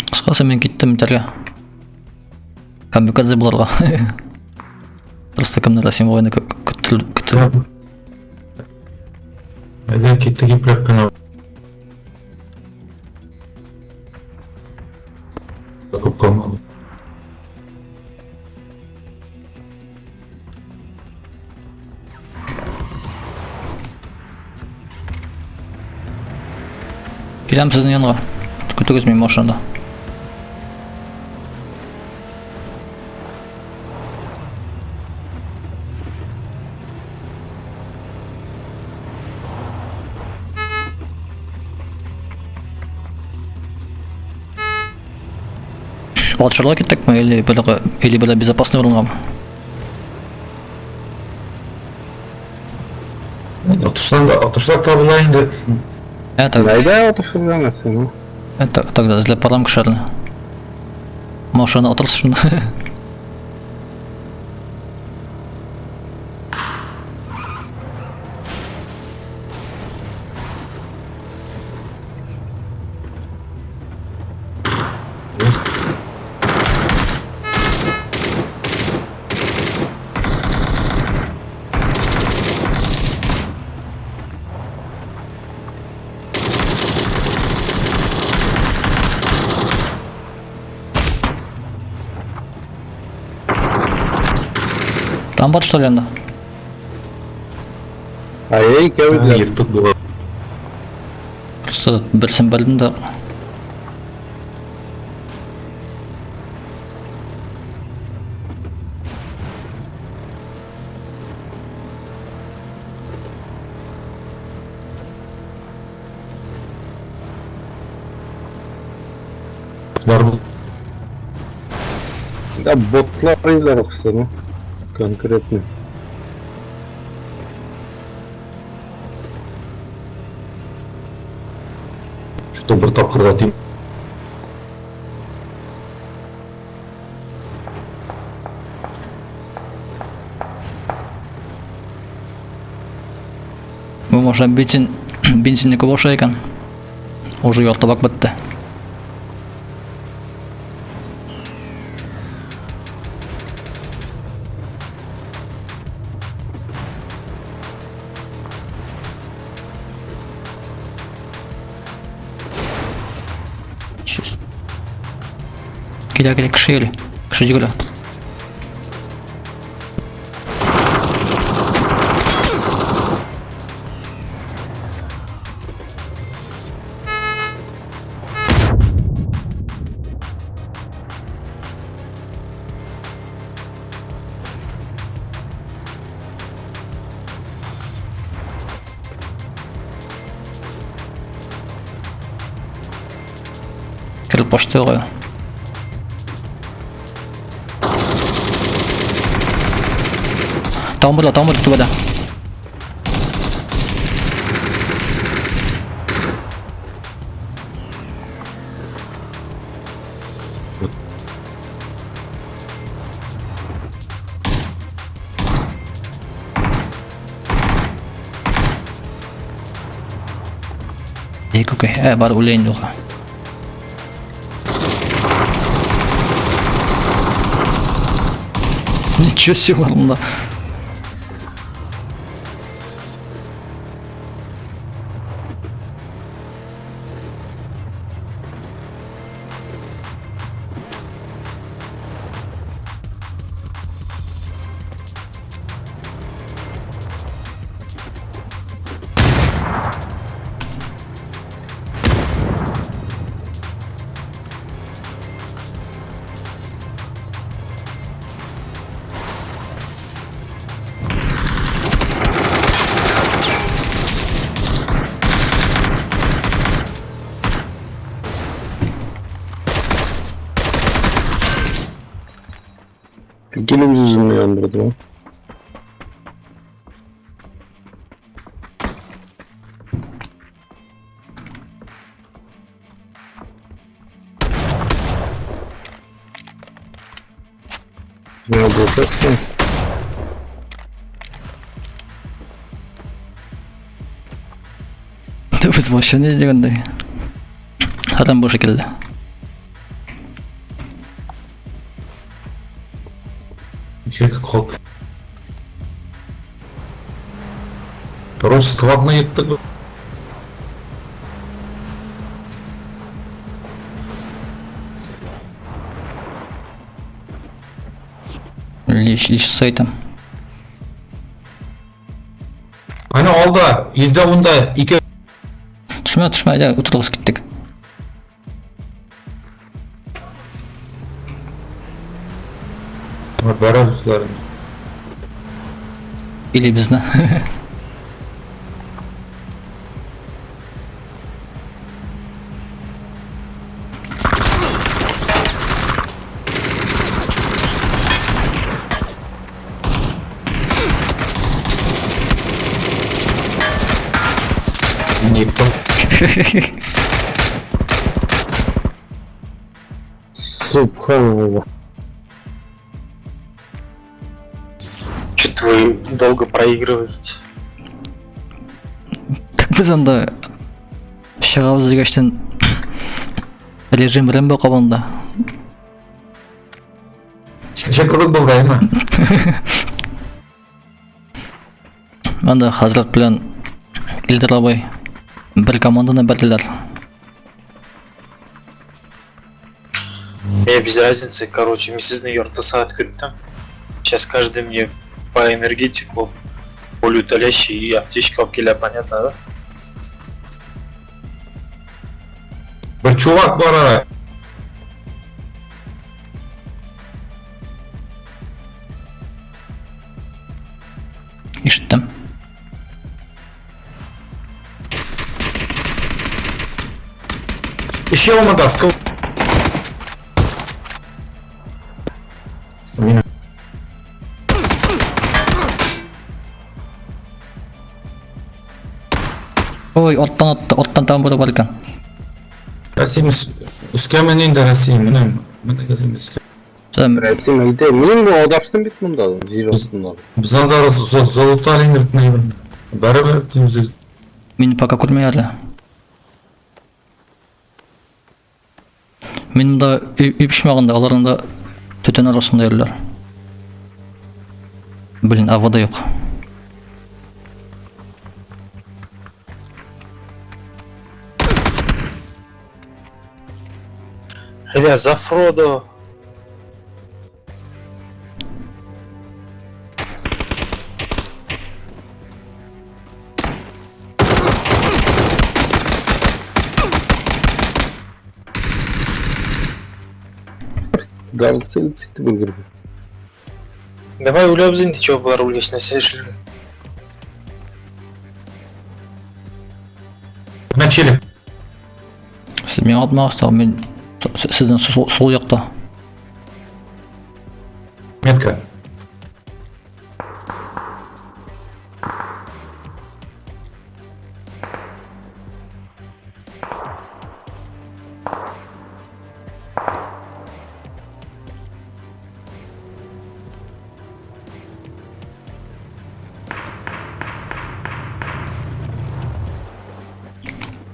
Кыскасы мин киттем итәргә. Камикадзе буларга. Просто кемнәр син войны көттел көттел. Әйдә киттек ипләп кенә. Күп калмады. Киләм сезнең янга. Көтегез мин машинада. Патшалар киттекме или бер или бер безопасный урынгамы? Атыштан да атышлар табыла инде. Ә, тогда, Әйдә атышырга нәрсә, ну. ә, тогда эзләп барам кешеләрне. Машина отырсын шунда. Там бар что ли анда? Ай, икәү иделәр. Ертык була. Просто берсен белдем дә. Бар бу. Да ботлар иделәр охшаса, ну. Конкретно. Что-то бер тапкыр да тим. Бу машина бензин бензинне күп ашый икән. Уже ярты бак бетте. Чист. Килә, килә, кеше йөри. Кеше йөгерә. Кереп качты кая. Тагын бер, тагын бер түбәдә. Эй, күкәй, ә, бар үлә инде уға. Ничего себе бар монда. Gene bir yüzümü yandırdı lan. Ne oldu? Без вообще не дигәндәй. Хәрам бу шикелле. Ике калк. Короче, складны ектык. Лич, лич сайтом. Аны алда, 10% ике. Төшмә, төшмә, әйдә, утырыгыз киттек. Бара үзләрен. Или безне. Мин ектым. Субханаллах. Что-то вы долго проигрываете. Так без анда чыгабыз дигәчтен режим Рэмбо кабында. Ничә кызык булды, әйме? Анда Хазрат белән Илдар абый бер команданы бәрделәр. Мне без разницы, короче, мин сезне ярты сәгать көттем. Сейчас каждый мне по энергетику, болеутоляющий и аптечка алып килә, понятно, да? Бер чувак бара. Ишеттем. Еще монда, скл. Мин Ой, арттан атты, арттан тагын берәү бар икән. Рәсим өскә менә инде Рәсим, менә менә син өскә. Сәм, Рәсим әйдә, мин бу адаштым бит монда, җир астында. Без анда золотали инде бит. Барыбер димез. Мине пока күрмәй әле. Мин монда өй почмагында, алар анда төтен арасында йөриләр. Блин, а вода юк. Әйдә, за Фродо. Дал целиться итеп өлгерде. Давай үләбез инде, чё болар үлгәч нәрсә эшләргә? Менә челик. Сез миңа атмагыз та, мин сезнең сул якта. Метка.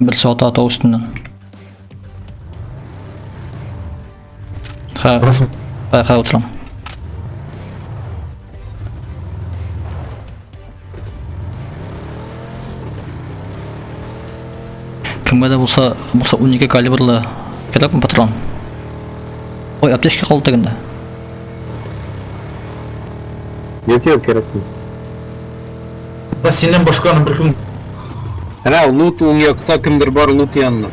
Берсе ата тау өстеннән. Ха, Рәсим. ха, ха утырам. Кемгә дә булса, булса 12 калибрлы кирәкме патрон? Ой, аптечка калды тегендә. Юк, юк, кирәкми. Да синнән башка аны беркем Әнә лут уң якта кемдер бар лут янында.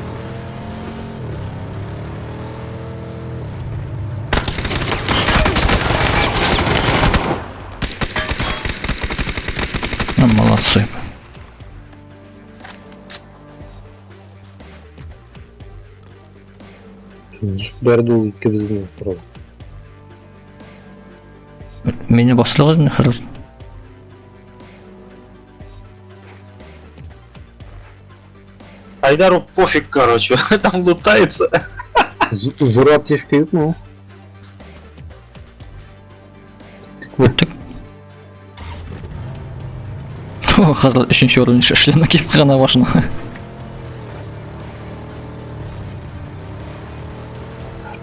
Ну, молодцы. Бәрде ул икебезне сорау. Мине бастырыгыз инде хәзер. Айдару пофиг, короче, там лутается. Зур аптечка юкмы? Үттек. О, хәзер өченче урын шлемны киеп кына башына.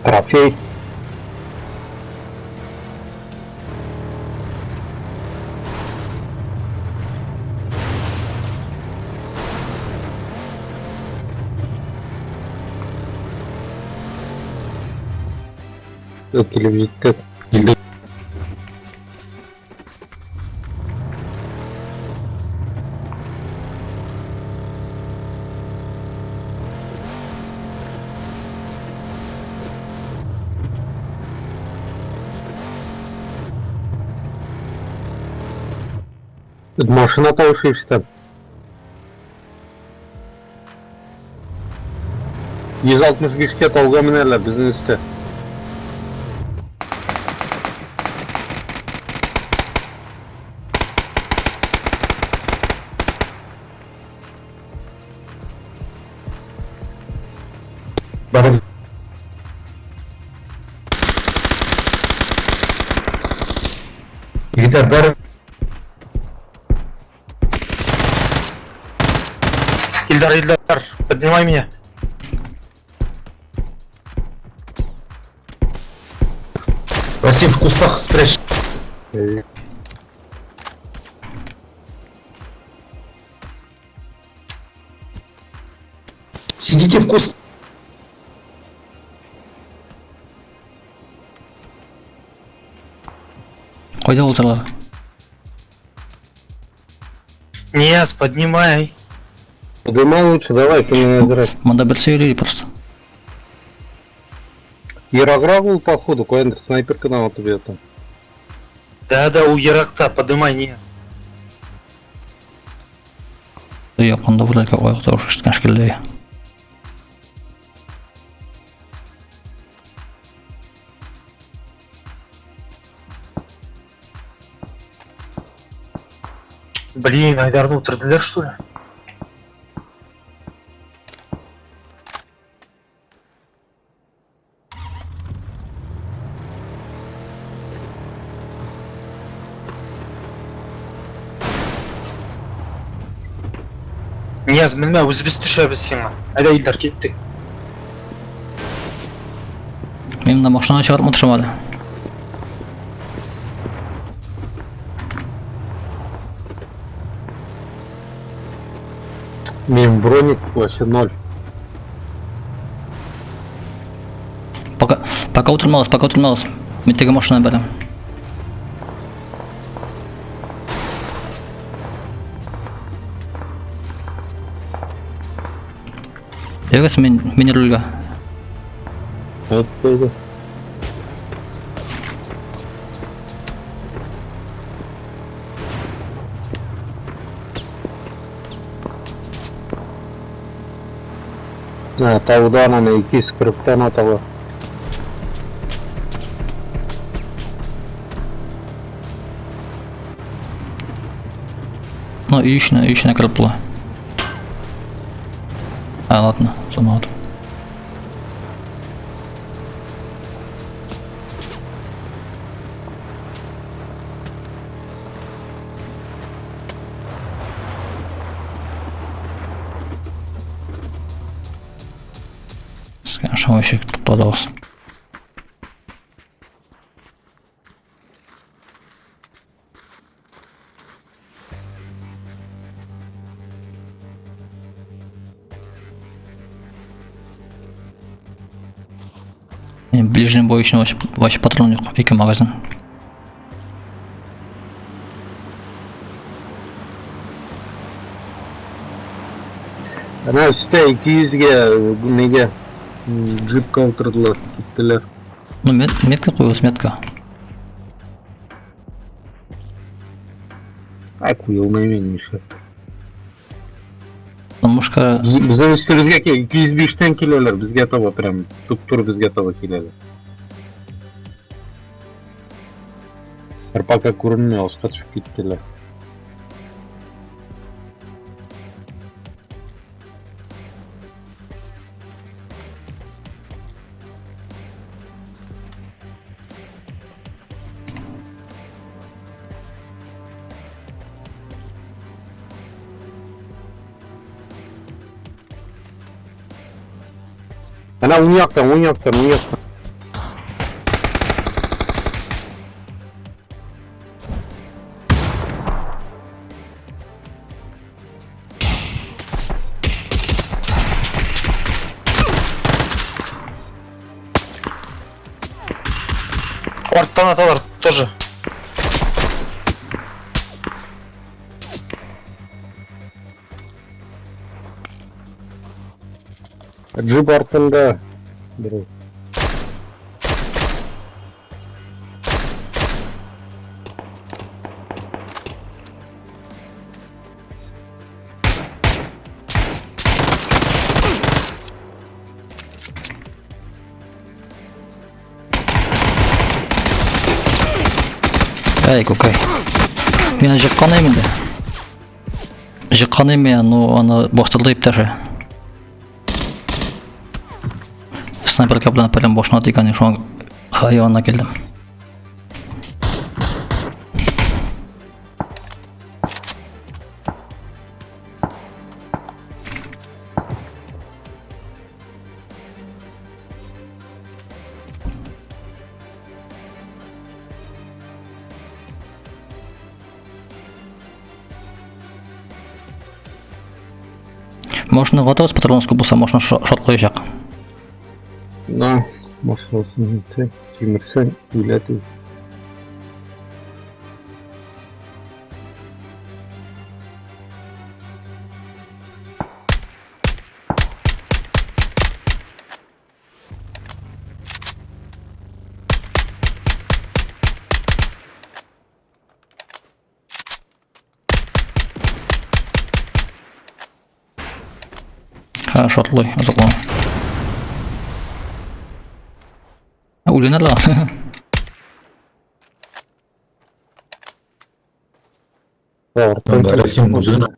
Трофей. Килеп җиттек. Килде. Машина тавышы ишетәм. 165-кә тауга менәләр безнең өстә. Барып. Егетләр, бар. Ильдар, Ильдар, поднимай меня. Васим, в кустах спрячь. Э, Сидите в куст. Кайда утыралар? Нияз, поднимай. Подымай лучше, давай, ты меня набирай. Монда берсе йөри просто. Ераграк ул, походу, каяндыр снайперкадан атып ята. Да-да, у еракта, подымай, Нияз. Якында вроде как аяк тавышы ишеткән шикелле. Блин, Айдарны утырдылар, что ли? Нияз, менмә, үзебез төшәбез сиңа. Әйдә, Илдар, киттек. Мин монда машинаны чыгарып утырам әле. Мин броник вообще ноль. Пока пока утырмагыз, пока утырмагыз. Мин теге машинаны бәрәм. Ягез, мин мин рульгә. Вот пойду. А, таудан ана 240-тан атала. Ну, өй эченә, өй эченә кереп була. А, ладно, зона атып. Конечно, вообще туктадыгыз. Мин ближний бой өчен вообще, вообще патрон юк, ике магазин. Ана өстә 200-гә нигә джипка утырдылар, киттеләр. Ну, метка куегыз, метка. Ай, куелмый мин нишләп. Мушка Безнең өстебезгә 205-тән киләләр, безгә таба прям туп-туры безгә таба киләләр. Бер пока күренми, аска төшеп киттеләр. Әнә уң яктан, уң яктан, уң яктан. Арттан аталар тоже. Джип артында. Берәү. Әй, көкәй. Мин жыққан инде. Жыққан мен, ну, аны бастырды иптәше. Снайперка белән прям башына тигән, шуңа хайванына килдем. Машина готова патрон булса, машина шартлаячак. На, машинасын җитсә, кимерсәң, үлә ди. Ха, шартлый, озаклама. Үлгәннәр ла. Арттан Анда Рәхим үзенә.